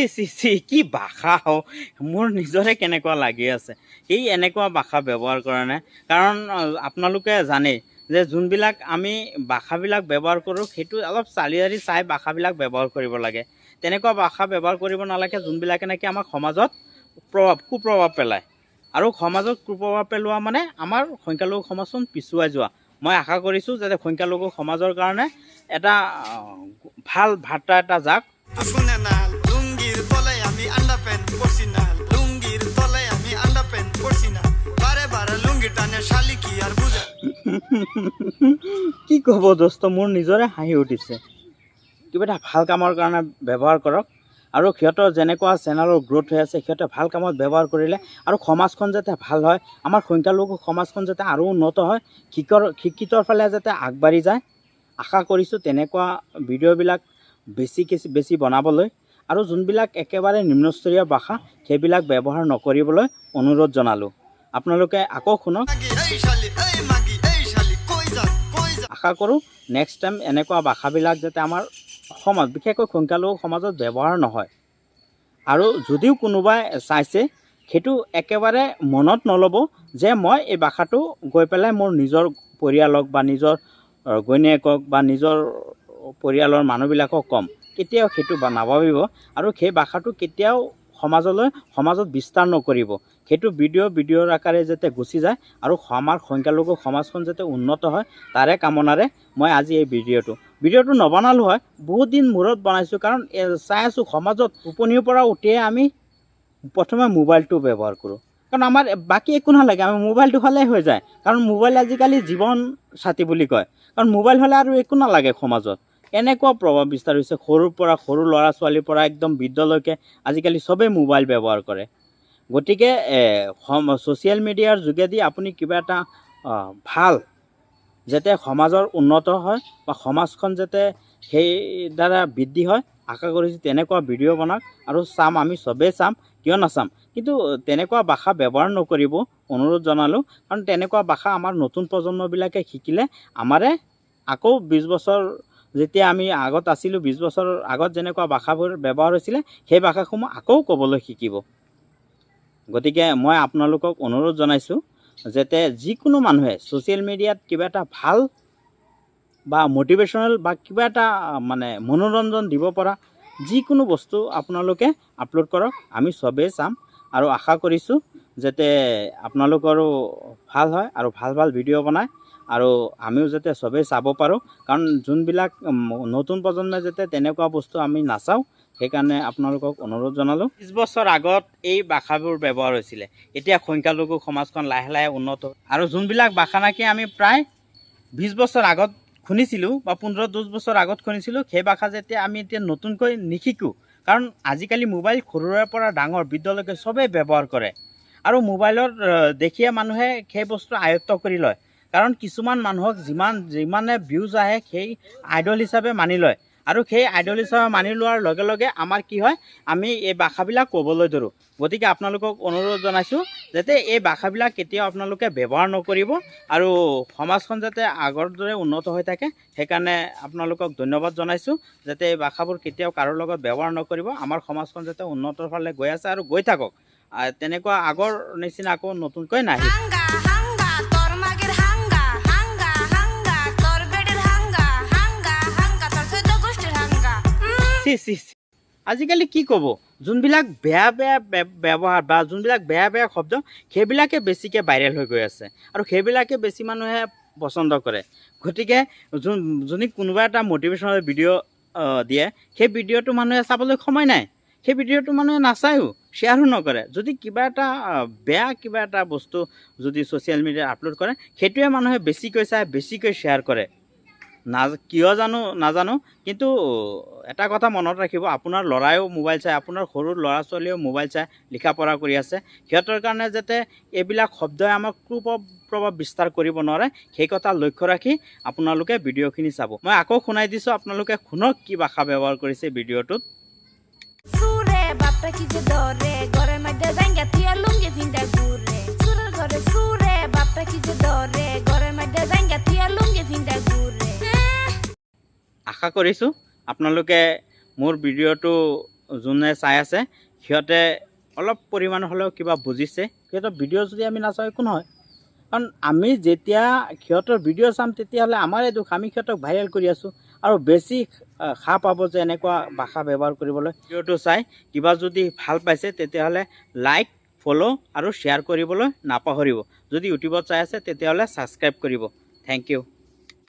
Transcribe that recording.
C চি C, কি ভাষা হ! মোৰ নিজৰে কেনেকুৱা লাগি আছে। এই এনেকুৱা ভাষা ব্যৱহাৰ কৰা নাই, কাৰণ আপোনালোকে জানেই যে যোনবিলাক আমি ভাষাবিলাক ব্যৱহাৰ কৰোঁ, সেইটো অলপ চালি জাৰি চাই ভাষাবিলাক ব্যৱহাৰ কৰিব লাগে। তেনেকুৱা ভাষা ব্যৱহাৰ কৰিব নালাগে যোনবিলাকে নেকি আমাৰ সমাজত প্ৰভাৱ, কুপ্ৰভাৱ পেলায়। আৰু সমাজত কুপ্ৰভাৱ পেলোৱা মানে আমাৰ সংখ্যালঘু সমাজখন পিছুৱাই যোৱা। মই আশা কৰিছোঁ যাতে সংখ্যালঘু সমাজৰ কাৰণে এটা ভাল বাৰ্তা এটা যাক। শুনে না, লুঙ্গির তলে আমি আন্ডা প্যান্ট পরছি না। লুঙ্গির তলে আমি আন্ডা প্যান্ট পরছি না। বারে বারে লুঙ্গি টানে শালি, কি আর বুঝে? কি ক'ব দোস্ত, মোৰ নিজৰে হাঁহি উঠিছে। কিবা এটা ভাল কামৰ কাৰণে ব্যৱহাৰ কৰক। আৰু সিহঁতৰ যেনেকুৱা চেনেলৰ গ্ৰ'থ হৈ আছে, সিহঁতে ভাল কামত ব্যৱহাৰ কৰিলে আৰু সমাজখন যাতে ভাল হয়, আমাৰ সংখ্যালঘু সমাজখন যাতে আৰু উন্নত হয়, শিক্ষিতৰ ফালে যাতে আগবাঢ়ি যায়, আশা কৰিছোঁ তেনেকুৱা ভিডিঅ'বিলাক বেছিকৈ বেছি বনাবলৈ আৰু যোনবিলাক একেবাৰে নিম্নস্তৰীয় ভাষা, সেইবিলাক ব্যৱহাৰ নকৰিবলৈ অনুৰোধ জনালোঁ। আপোনালোকে আকৌ শুনক। মাগি এই শালি, এই মাগি, এই শালি, কই যা, কই যা? আশা কৰোঁ নেক্সট টাইম এনেকুৱা ভাষাবিলাক যাতে আমাৰ সমাজ, বিশেষকৈ সংখ্যালঘু সমাজত ব্যৱহাৰ নহয়। আৰু যদিও কোনোবাই চাইছে, সেইটো একেবাৰে মনত নল'ব যে মই এই ভাষাটো গৈ পেলাই মোৰ নিজৰ পৰিয়ালক বা নিজৰ ঘৈণীয়েকক বা নিজৰ পৰিয়ালৰ মানুহবিলাকক ক'ম। কেতিয়াও সেইটো নাভাবিব আৰু সেই ভাষাটো কেতিয়াও সমাজত বিস্তাৰ নকৰিব। সেইটো ভিডিঅ'ৰ আকাৰে যাতে গুচি যায় আৰু আমাৰ সংখ্যালঘু সমাজখন যাতে উন্নত হয়, তাৰে কামনাৰে মই আজি এই ভিডিঅ'টো নবনালোঁ হয়, বহুত দিন মূৰত বনাইছোঁ। কাৰণ চাই আছোঁ, সমাজত টোপনিৰ পৰা উঠিয়ে আমি প্ৰথমে মোবাইলটো ব্যৱহাৰ কৰোঁ। কাৰণ আমাৰ বাকী একো নালাগে, আমি মোবাইলটো হ'লেই হৈ যায়। কাৰণ মোবাইল আজিকালি জীৱন সাথী বুলি কয়। কাৰণ মোবাইল হ'লে আৰু একো নালাগে। সমাজত এনেকুৱা প্ৰভাৱ বিস্তাৰ হৈছে, সৰুৰ পৰা, সৰু ল'ৰা ছোৱালীৰ পৰা একদম বৃদ্ধলৈকে আজিকালি চবেই মোবাইল ব্যৱহাৰ কৰে। গতিকে ছ'চিয়েল মিডিয়াৰ যোগেদি আপুনি কিবা এটা ভাল যাতে সমাজৰ উন্নত হয় বা সমাজখন যাতে সেই দ্বাৰা বৃদ্ধি হয়, আশা কৰিছোঁ তেনেকুৱা ভিডিঅ' বনাওক। আৰু চাম, আমি চবেই চাম, কিয় নাচাম? কিন্তু তেনেকুৱা ভাষা ব্যৱহাৰ নকৰিব, অনুৰোধ জনালোঁ। কাৰণ তেনেকুৱা ভাষা আমাৰ নতুন প্ৰজন্মবিলাকে শিকিলে আমাৰে আকৌ 20 বছৰ, যেতিয়া আমি আগত আছিলোঁ, 20 বছৰৰ আগত যেনেকুৱা ভাষাবোৰ ব্যৱহাৰ হৈছিলে, সেই ভাষাসমূহ আকৌ ক'বলৈ শিকিব। গতিকে মই আপোনালোকক অনুৰোধ জনাইছোঁ যাতে যিকোনো মানুহে ছ'চিয়েল মিডিয়াত কিবা এটা ভাল বা মটিভেশ্যনেল বা কিবা এটা মানে মনোৰঞ্জন দিব পৰা যিকোনো বস্তু আপোনালোকে আপলোড কৰক, আমি চবেই চাম। আৰু আশা কৰিছোঁ যাতে আপোনালোকৰো ভাল হয় আৰু ভাল ভাল ভিডিঅ' বনায় আৰু আমিও যাতে চবেই চাব পাৰোঁ। কাৰণ যোনবিলাক নতুন প্ৰজন্মই যাতে তেনেকুৱা বস্তু আমি নাচাওঁ, সেইকাৰণে আপোনালোকক অনুৰোধ জনালোঁ। 20 বছৰ আগত এই ভাষাবোৰ ব্যৱহাৰ হৈছিলে। এতিয়া সংখ্যালঘু সমাজখন লাহে লাহে উন্নত আৰু যোনবিলাক ভাষা নেকি আমি প্ৰায় 20 বছৰ আগত শুনিছিলোঁ বা 15-10 বছৰ আগত শুনিছিলোঁ, সেই ভাষা যেতিয়া আমি এতিয়া নতুনকৈ নিশিকোঁ। কাৰণ আজিকালি মোবাইল সৰুৰে পৰা ডাঙৰ বৃদ্ধলৈকে চবেই ব্যৱহাৰ কৰে আৰু মোবাইলত দেখিয়ে মানুহে সেই বস্তু আয়ত্ব কৰি লয়। কাৰণ কিছুমান মানুহক যিমানে ভিউজ আহে, সেই আইডল হিচাপে মানি লয়। আৰু সেই আইডল হিচাপে মানি লোৱাৰ লগে লগে আমাৰ কি হয়, আমি এই ভাষাবিলাক ক'বলৈ ধৰোঁ। গতিকে আপোনালোকক অনুৰোধ জনাইছোঁ যাতে এই ভাষাবিলাক কেতিয়াও আপোনালোকে ব্যৱহাৰ নকৰিব আৰু সমাজখন যাতে আগৰ দৰে উন্নত হৈ থাকে, সেইকাৰণে আপোনালোকক ধন্যবাদ জনাইছোঁ। যাতে এই ভাষাবোৰ কেতিয়াও কাৰোৰ লগত ব্যৱহাৰ নকৰিব। আমাৰ সমাজখন যাতে উন্নতৰ ফালে গৈ আছে আৰু গৈ থাকক, তেনেকুৱা আগৰ নিচিনা আকৌ নতুনকৈ নাহিব। হাঙ্গা হাঙ্গা তোর মাগের হাঙ্গা, হাঙ্গা হাঙ্গা তোর বেডের হাঙ্গা, হাঙ্গা হাঙ্গা তোর 14 গোষ্ঠীর হাঙ্গা। চি চি চি। আজিকালি কি ক'ব, যোনবিলাক বেয়া বেয়া ব্যৱহাৰ বা যোনবিলাক বেয়া বেয়া শব্দ, সেইবিলাকে বেছিকৈ ভাইৰেল হৈ গৈ আছে আৰু সেইবিলাকে বেছি মানুহে পচন্দ কৰে। গতিকে যোনে কোনোবা এটা মটিভেশ্যনেল ভিডিঅ' দিয়ে, সেই ভিডিঅ'টো মানুহে চাবলৈ সময় নাই। সেই ভিডিঅ'টো মানুহে নাচায়ো, শ্বেয়াৰো নকৰে। যদি কিবা এটা বেয়া কিবা এটা বস্তু যদি ছ'চিয়েল মিডিয়াত আপলোড কৰে, সেইটোৱে মানুহে বেছিকৈ চায়, বেছিকৈ শ্বেয়াৰ কৰে। না কিয় জানো নাজানো। কিন্তু এটা কথা মনত ৰাখিব, আপোনাৰ ল'ৰায়ো মোবাইল চায়, আপোনাৰ সৰু ল'ৰা ছোৱালীয়েও মোবাইল চাই লিখা পঢ়া কৰি আছে। সিহঁতৰ কাৰণে যাতে এইবিলাক শব্দই আমাক কুপ্ৰভাৱ বিস্তাৰ কৰিব নোৱাৰে, সেই কথা লক্ষ্য ৰাখি আপোনালোকে ভিডিঅ'খিনি চাব। মই আকৌ শুনাই দিছোঁ, আপোনালোকে শুনক কি ভাষা ব্যৱহাৰ কৰিছে ভিডিঅ'টোত। সুরে বাপটা কি যে ধরে, ঘরের মধ্যে জাঙ্গা থুয়া লুঙ্গি ফিন্দা ঘুরে। সুরের ঘরে সুরে বাপটা কি যে ধরে, ঘরের মধ্যে জাঙ্গা থুয়া লুঙ্গি ফিন্দা ঘুরে। আশা কৰিছোঁ আপোনালোকে মোৰ ভিডিঅ'টো যোনে চাই আছে সিহঁতে অলপ পৰিমাণ হ'লেও কিবা বুজিছে। সিহঁতৰ ভিডিঅ' যদি আমি নাচাওঁ একো নহয়, কাৰণ আমি যেতিয়া সিহঁতৰ ভিডিঅ' চাম তেতিয়াহ'লে আমাৰে দুখ, আমি সিহঁতক ভাইৰেল কৰি আছোঁ আৰু বেছি সাহ পাব যে এনেকুৱা ভাষা ব্যৱহাৰ কৰিবলৈ। ভিডিঅ'টো চাই কিবা যদি ভাল পাইছে তেতিয়াহ'লে লাইক, ফ'ল' আৰু শ্বেয়াৰ কৰিবলৈ নাপাহৰিব। যদি ইউটিউবত চাই আছে তেতিয়াহ'লে ছাবস্ক্ৰাইব কৰিব। Thank you.